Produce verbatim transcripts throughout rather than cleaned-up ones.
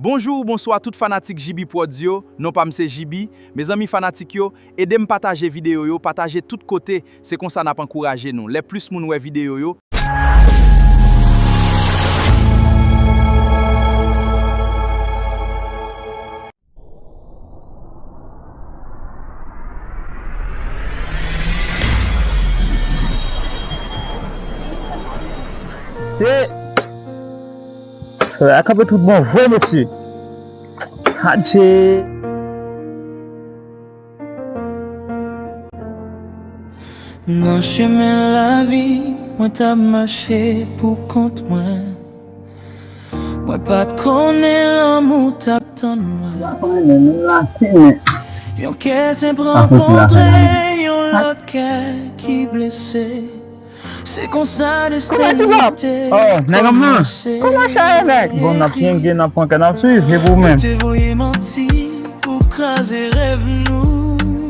Bonjou ou bonswa tout fanatik J B Prodz yo, non pa m se J B. Mezanmi fanatik yo, ede m pataje videyo yo, pataje tout kote, se konsa n ap ankouraje nou. Lè plis moun wè videyo yo. Solèy la kanpe tout bon vre, mesye. Adje. Nan chemen lavi, mwen t ap mache pou kont mwen. Mwen pa t konnen lanmou t ap tann mwen. Yon kè senp rankontre yon lòt kè ki blese. Se konsa desten nou te kòmanse. Oh, nèg an m nan. Kòman sa ye, nèg? Bon, n ap pyenge, n ap pran kè, n ap swiv, e pou ou menm? Yo te voye manti pou kraze rèv nou.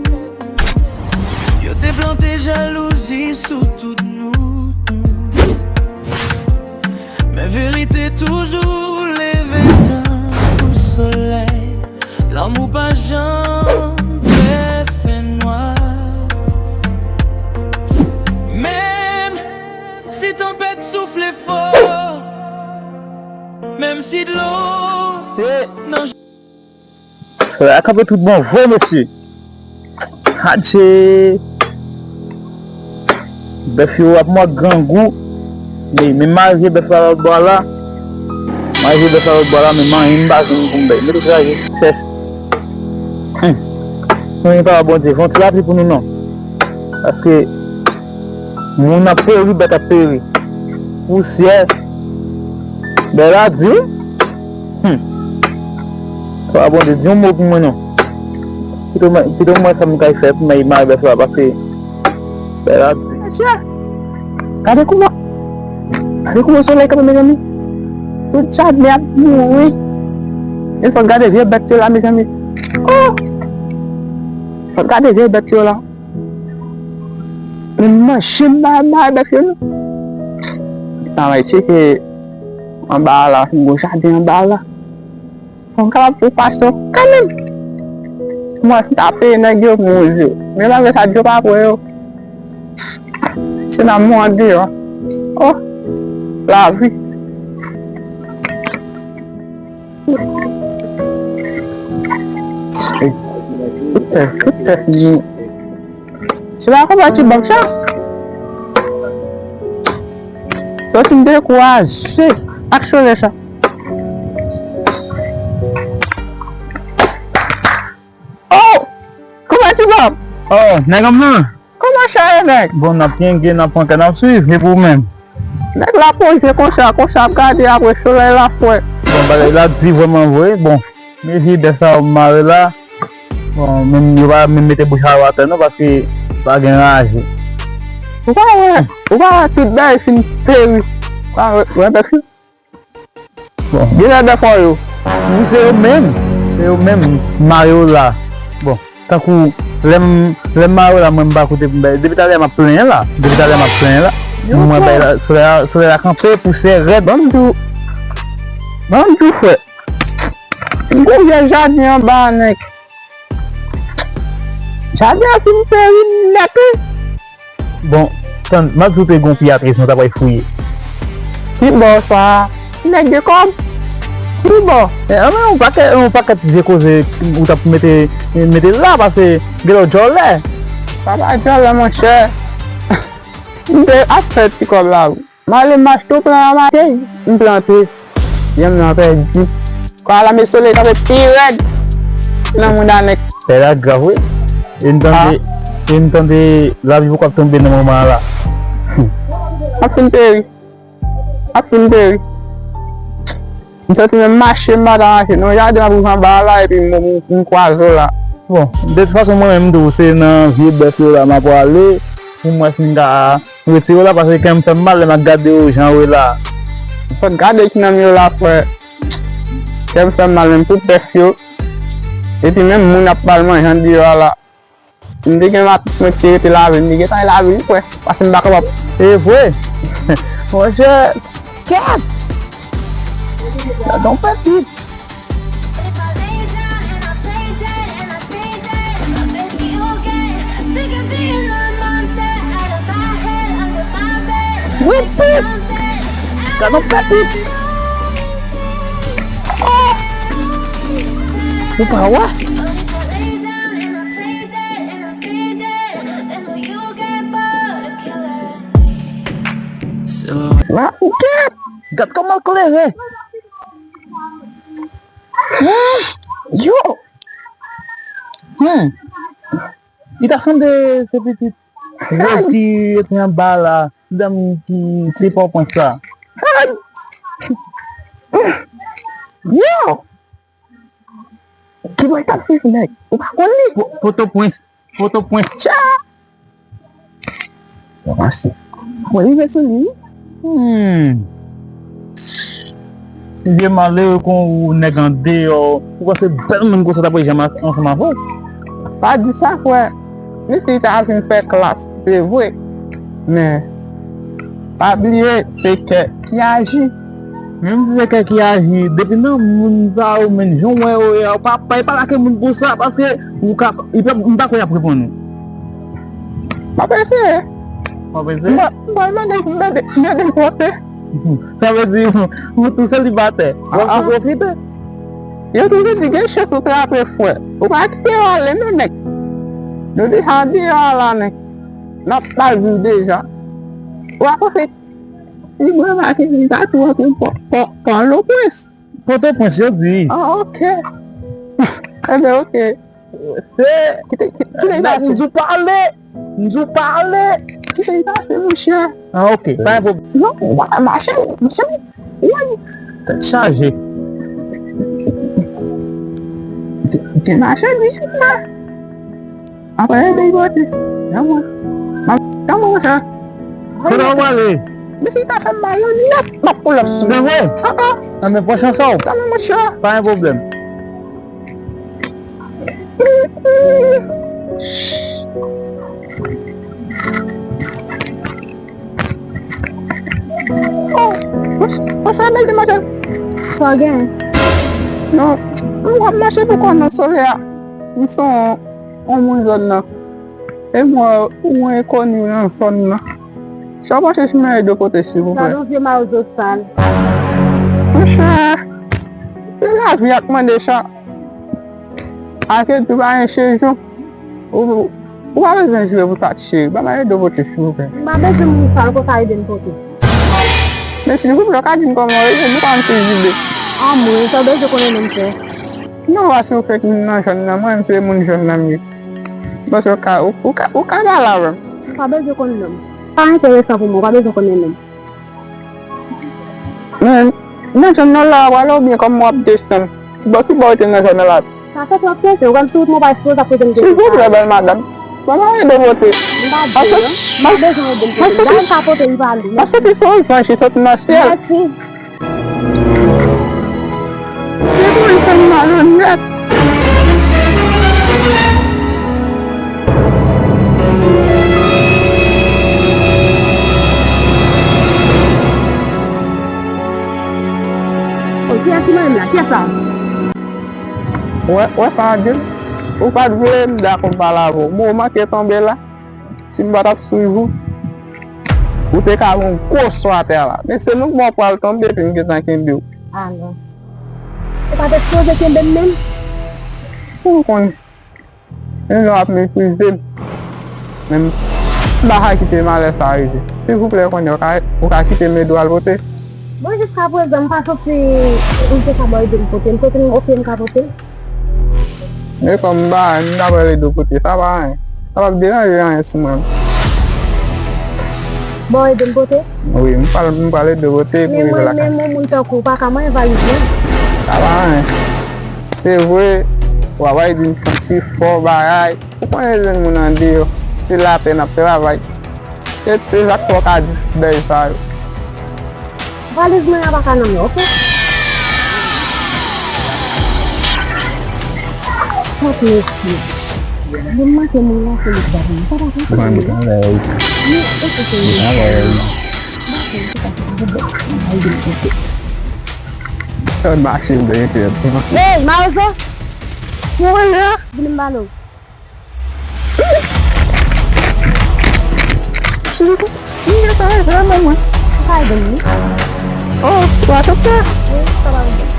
Yo te plante jalouzi sou tout nou. Men verite toujou leve tankou solèy. Lanmou pa janm dwe fè nwa. Menm si tanpèt soufle fò, menm si dlo nan Solèy la kanpe tout bon vre, mesye. Adje. Bèf yo ap mò grangou. Men, men mare bèf la lòt bò la. Mare bèf la lòt bò la, men manyen m pa jwenn pou m bay. Mete kraze, chèch. Hum. Mwen pa Bondye, fè yon ti lapli pou nou non. Paske moun ap peri, bèt ap peri. Pousyè. Bèl la di wi. Hum. Papa Bondye, di yon mo pou mwen non. Pito mwen, pito mwen sa m kay fè pou mwen mare bèf la pase. Bèl la di. Mesye, gade kouman, gade kouman solèy kanpe, mezanmi. Tout jaden ap mouri. E sot gade vye bèt yo la, mezanmi. Oh! Sot gade vye bèt yo la. Men manje m ba, ba bèf yo non. Sa va tcheke anba a la, yon gwo jaden anba a la. Fò m kapab fè pasyon kanmenm. Mwen tape nèg yo pou mwen yo. Men malgre sa, Dyo pa pran yo. Se nan mwen deyò. Oh, lavi. Ey, tout tèt, tout tèt fini. Se pa konsa ti bòb sa. Sòti m dekouraje ak solèy sa. Oh! Kouman ti bòb? Oh, nèg an m nan? Kòman sa ye, nèg? Bon, n ap pyenge, n ap pran kè, n ap swiv, e pou ou menm? Nèg la poze konsa, konsa ap gade apre solèy la fwè. Bon, bagay la di vrèman vre. Bon, men vye bèf sa yo m mare la. Bon, menm yo pa menm mete bouch a yo atè non, paske pa gen raje. Ou pa wè, ou pa wè tout bagay fin peri. Ou pa wè, wè bèf yo. Bon, gen lè bèf yo, pou se yo menm, se yo menm, m mare yo la. Bon, tankou, lè m, lè m mare yo la, mwen m pa koute pou m bay. Depi talè m ap plenyen la, depi talè m ap plenyen la. Mwen bay la, solèy la, solèy la kanpe, pousyè rèd. Ban m di w, ban m di w, frè. M gon vye jaden anba a, nèg. Jaden an fin peri nèt wi. Bon, tann, m ap di w te gon pi atris mwen ta pral fouye. Ki bò sa? Nèg gen kòb? Ki bò? E, anben, yon pakèt, yon pakèt vye koze ou t ap mete, mete la, paske gen lè w djòlè. Papa djòlè, monchè. M te ap fè ti kòb la wi. M ale m achte yon plan a matèy, m plante. Yanm nan pèdi. Kwa la, men solèy kanpe pi rèd nan mouda nèg. Bagay la grav wi. E n tande, e n tande lapli poko ap tonbe nan moman an la. M ap fin peri. M ap fin peri. M santi menm mache m pa ta mache. Non, jaden m ap rive anba a la epi m, m, m kwaze w la. Bon, de tout fason mwen menm tou, se nan vye bèf yo la m ap prale pou m wè si m ka retire w la, paske kè m fè m mal lè m ap gade yo jan yo ye la. Fòk gade ki nan m yo la, frè. Kè m fè m mal menm pou bèf yo. Epi menm moun ap ba l manje andeyò a la. Si m te gen matant mwen ki te rete lave, m te gentan al lave wi, frè. Paske m pa kapab. E vre. Monchè, kèt! Gade yon pèdi. Gad yon pèp wi. Oh! Ou pa wè? La, gad, gad kòman l klere. Hmm, yo! Hmm. Li ta sanble se pitit Rose ki rete anba la, dam ki, ki Pòtoprens la. Yo! Ki bò l t ap viv, nèg? Ou pa konn li? Po-, Pòtoprens, Pòtoprens, tcha! Mwen rive sou li. Hmm. Vye malere kon ou, nèg andeyò, ou panse bèl moun konsa t ap rete janm ansanm avè w? Pa di sa, frè. Misye ta vin fè klas, se vre. Men, pa bliye, se kè ki aji. Menm si se kè ki aji, depi nan moun sa yo, menm jan w wè yo ye a, ou pa, pa, pa lage moun konsa, paske ou ka, li pa, m pa kwè y ap reponn ou. M ap eseye. W ap eseye? M pral mande, mande, mande pote. Sa vle di, ou tou selibatè. W ap tou pwofite. Yo toujou di gen chans ou trape frè. Ou pa kite yo ale non, nèg. Nou deja andeyò a la, nèg. N ap mal viv deja. Ou pa panse si mwen mache, m ta tou antre Pò-, Pò-, Pòtoprens? Pòtoprens, yo di. Ah, ok. Enben, ok. Se kite, kite, kite m pase. M di w pale. M di w pale. Kite m pase, monchè. Ah, ok. Pa gen pwoblèm. Non, ou pa ka mache, monchè. Woy. Tèt chaje. Te, te mache, di, frè. Apre, ede l pote. Nan mwen. Nan mwen, sa. Kote w prale? Mesye, ta fè m mal nèt, m ap pull up sou. Se vre? Ah, ah. Anben, pran chans ou. Nan mwen, monchè. Pa gen pwoblèm. Oh, monchè, monchè, bèl demoiselle. Sa w gen? Non, m ap mache pou kò nan solèy a. M se yon, yon moun zòn nan. E mwen, yon enkoni nan zòn nan. Sa w panse si mwen ede w pote, silvouplè? Gad yon vye mawozo sal. Monchè, se lavi a k mande sa. Ake di w pa gen sezon. Ou, ou pa bezwen jwe pou sa, cheri. Ban mwen ede w pote, silvouplè. M pa bezwen moun sal, ou ka ede m pote. Men silvouplè, ou ka di m kòman w rele, nou pa konn se jide. Anmwey, sa w bezwen konnen non m, frè? Non, paske ou fèk vin nan zòn nan, mwen menm se moun zòn nan m ye. Paske ou ka, ou, ou ka, ou ka pale avè m. Ou pa bezwen konn non m. Pa enteresan pou mwen, ou pa bezwen konnen non m. Men, nan zòn nan la, w ale oubyen kòman w ap desann? Ki bò, ki bò w te nan zòn nan la? Sa fè twòp kesyon, ou wè m sou wout mwen, ou pa sipoze ap poze m kesyon sa. Silvouplè, bèl madanm. Ban mwen ede w pote. M pa di non. M pa bezwen ede m pote. Dayè m ka pote, li pa lou. Paske se yon zanj ki sot nan syèl. Mèsi. Se pou l fè m malonèt. Oh, kiyès ki mande m la? Kiyès sa? Wè, wè sa, Adil. Ou pa t vle m dakò m pale avè w. Bon, ou manke tonbe la. Si m pa t ap swiv ou, ou te ka wè yon gwo sò atè a la. Men se nou k bon pral tonbe epi m gentan kenbe w. Ah non. Ou pa t sipoze kenbe m menm? Ou konnen. Menm lè w ap meprize m. Men m pa ka kite malè sa rive. Silvouplè, konnen ou ka, ou ka kite m ede w al pote? Bon, jiskaprezan, m pa santi ou te ka ba w ede m pote. M pote m, oke, m ka pote l. Men kòm m pa, m ta pral ede w pote, sa pa anyen. Sa p ap deranje anyen sou mwen. Ba w ede m pote? Wi, m pral, m pral ede w pote pou rive lakay. Men mwen, men mwen, moun tankou w pa ka manyen valiz mwen. Sa pa anyen. Se vre, w ap vin santi fò bagay. Ou konnen jèn moun andeyò, se lapè n ap travay. Se, se sa k fè w ka di bèy sa yo. Valiz mwen an pa ka nan men w, oke? Kot mesye? Moun manke moun la, se li k bat mwen. Sa pa konsa. Mwen, mwen travay. Mwen, oke, se li. Mwen travay. Mwen, se pa sa, mwen, mwen, mwen, mwen, mwen. Sa mache, mwen, entènèt. Hey, Mawozo! Mwen, la. Vini m pale w. Cheri, m gen sa rete nan men mwen. Ou ka ede m, wi. Oh, w a chante? Wi, sa va byen.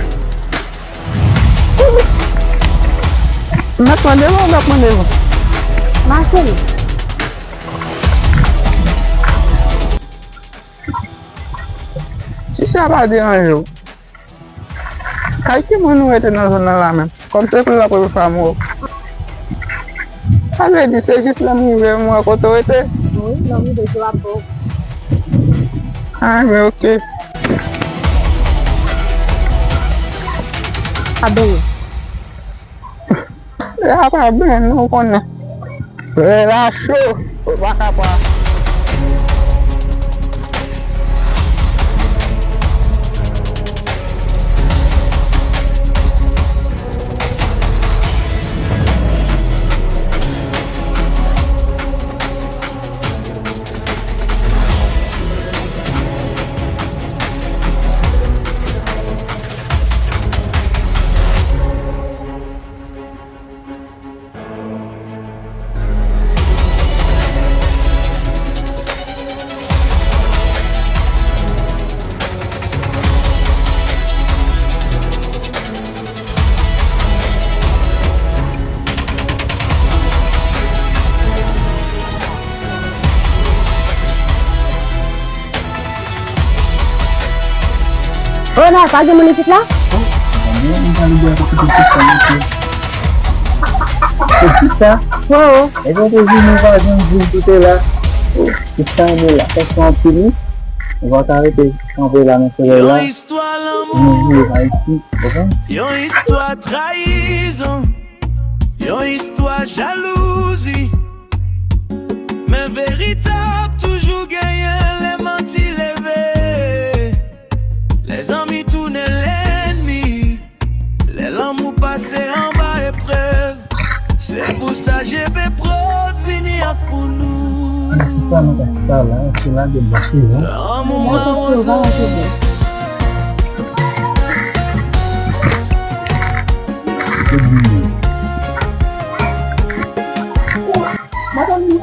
M ap mande w, m ap mande w. Mache li. Si sa pa deranje w, kay ki moun ou rete nan zòn nan la menm? Kòm se pou la premye fwa m wè w. Sa vle di, se jis lè m rive m wè kote w rete? Wi, lè m rive, se w ap wè w. Ah, men oke. A ben. E apa ben, nou konnen. Lè la cho, ou pa ka pa. Ronald, pa gen moun isit la? Oh, mwen, mwen pral bwè pou kite tout sa, mesye. Se tout sa? Wi. Epi w te vini, ou pa janm di m ki te la. Oh, tout sa, men la, fè sa anpil, wi. Ou pa ka rete kanpe la nan solèy la. Yon istwa lanmou. Nou viv Ayiti, w konprann? Yon istwa trayizon. Yon istwa jalouzi. Men verite ap toujou genyen lè manti leve. Lè zanmi tounen lènmi. Lè lanmou pase anba eprèv. Se pou sa G B Prod vini ak pou nou. Sa nou ka chita la, se la de bòs li, non? Lanmou mawozo. Madanm nou,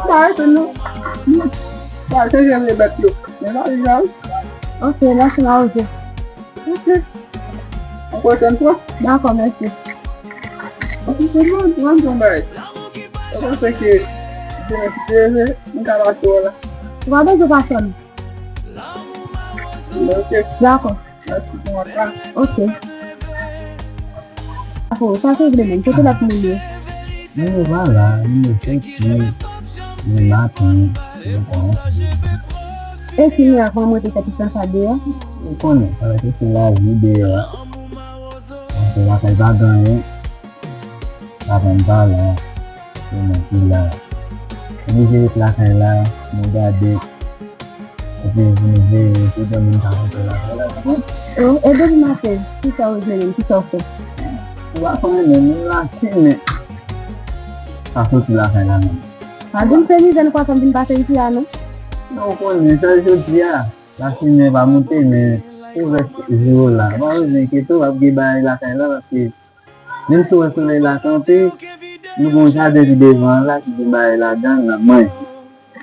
pa rete non. Pa chanje vye bèt yo. Men pa jan. Ok, mèsi, mawozo. Ok. Yon pwochèn fwa. Dakò, mèsi. Ok, se bon, se bon, bon bagay. Ou panse ke demen si Dye vle, m ka pase w la? Ou pa bezwen pase m. Ok. Dakò. Mèsi pou mwen la. Ok. Dakò, sa se vle menm. Kote lòt moun yo? Moun yo pa la, moun yo soti, moun yo maten, moun yo pa antre. E si nou ak manman te fè tout sa deyò? Ou konnen, sa vle di se lavi deyò a. Antre lakay pa gen anyen. Lavi m pa la. Se mwen ki la. M oblije ret lakay la, mwen gade. Epi vin veye, se dòmi m ka rantre lakay la. Oh, e depi maten, kisa w jwenn, kisa w fè? Ou pa konnen menm, m la fimen. Pa soti lakay la menm. Pa vin fè mizè nan fason m vin pase isit la non. Non, ou konnen, sa jodi a, la fimen pa moute, men ou vè jou la. Pa bezwen enkyete w, ap gen bagay lakay la, paske menm si w wè solèy la kanpe, nou gen yon jaden ki devan an la, ki gen bagay ladan l, n ap manje.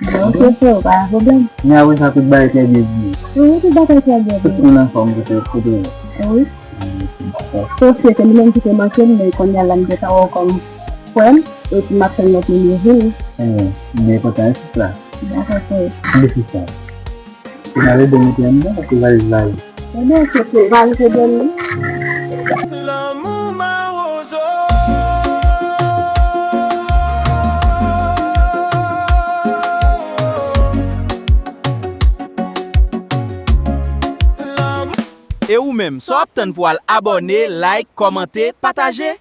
Bon, ok, frè, pa gen pwoblèm. Men apre sa, tout bagay trè byen vini. Wi, tout bagay trè byen vini. Tout moun anfòm kote, kote yo? Wi. Dakò. Sof se ke li menm ki te manke m, men kounye a la m gentan wè w kòm frè m, epi m ap tann lòt moun yo vini. Enben, m byen kontan, wi, sista. Dakò, frè. Anben, sista. Ou pral ede m mete anndan, paske valiz la ye. Ebyen, se pou valiz ede m. Lanmou mawozo. E ou menm, sa w ap tann pou w al abòne, like, kòmante, pataje?